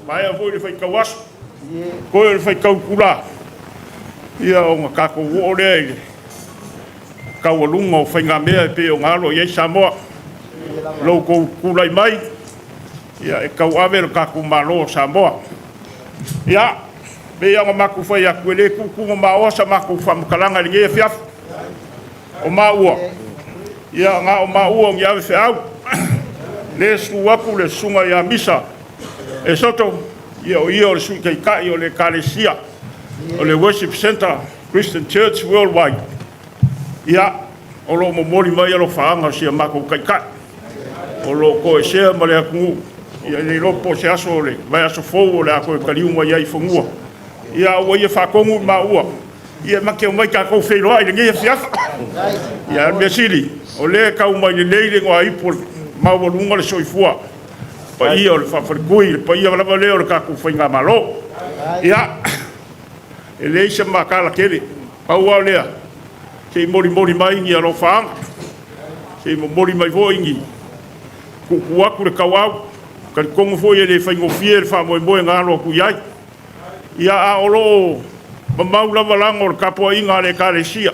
Maea foi le faitau aso, toe o le faitau itula, ia ona tatou oo lea i le taualuga o faigamea e pei ona alo i ai Samoa. Lo outou tulai mai e tauave lo tatou Malo o Samoa. Ia, e pei lava ona matou fai atu, e le tuutuumamaoa sa matou faamatalaga i lenei afiafi. O maua, ia na o maua o ni avefeau, lea e susu atu le susuga ia Misa Esoto, ia o ia o le Sui Taitai o le Ekalesia o le Worship Centre Christian Church Worldwide. Ia, o lo o momoli mai alofaaga o si a matou Taitai, o lo o toesea ma le atunuu, ia le iloa po o se aso o le vaiaso fou o le a toe taliu mai ai i fanua. Ia a ua ia faatonu i maua, ia ma te omai tatou feiloai i lenei afiafi. Ia a o le mea sili, o lea e tau mai lelei le igoaipu o le maualuga le soifua, paia o le faafaletui, le paia lava lea o le tatou faigamalo. Ia, e leai se ma tala tele, pau lava o lea, se i molimoli mai ni alofaaga, se i momoli mai foi ni tuutuu atu le tauau. E talitonu foi e le faigofie le faamoemoe na alo atu i ai. Ia, a o lo o mamau lava lago o le tapuaiga a le Ekalesia,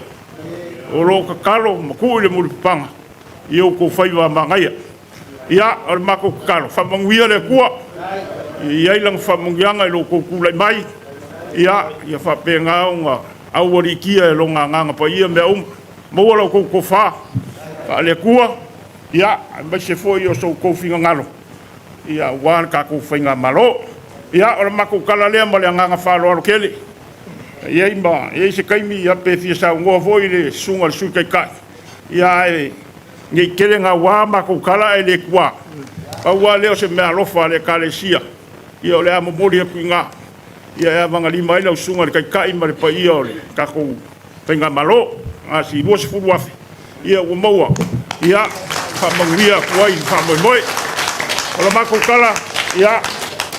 o lo o tatalo ma tui le mulipapaga i outou faiva manaia. Ia, o le matou tatalo, faamanuia le Atua, ia i ai lana faamanuiaga i lo outou tulai mai, ia faapena ona aualiitia e Lona Agaga Paia mea uma, maua la outou tofa faale-Atua, aemaise foi o so outou finagalo aua le tatou faigamalo. Ia, o le matou tala lea ma le agaga faaaloalo tele. E i ai se taimi pe fia saunoa foi le susuga i le Sui Taitai, ae ne i tele naua matou tala ae le tuua, pau lava lea o se meaalofa a le Ekalesia, ia o le a momoli atu i ina e avagalima ai lau susuga i le Taitai ma le paia o le tatou faigamalo. Na o si $20,000 ia ua maua, ia faamanuia atu ai i le faamoemoe. O le matou tala, ia,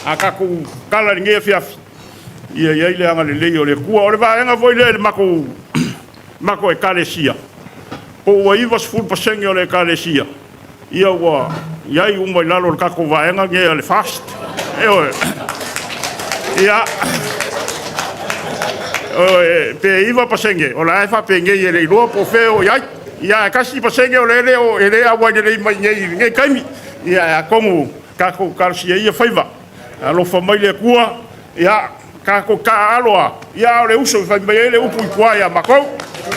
a tatou tatala i lenei afiafi, ia i ai le agalelei o le Atua. O le vaega foi lea i le matou Ekalesia, po ua 90% o le Ekalesia ua i ai uma i lalo o le tatou vaega lenei a le FAST. Ioe. Ia, pe 9% o la e faapenei e le iloa po o fea o i ai. Ia ae 1% o lea e le auai lelei mai i lenei taimi. Ia ae atonu tatou talosia ia faiva, alofa mai le Atua, ia tatou taaalo lava, a o le uso, fai mai ai le upu i tua ia matou.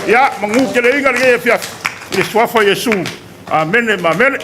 Ia manuteleina lenei afiafi i le suafa o Iesu. Amene ma amene.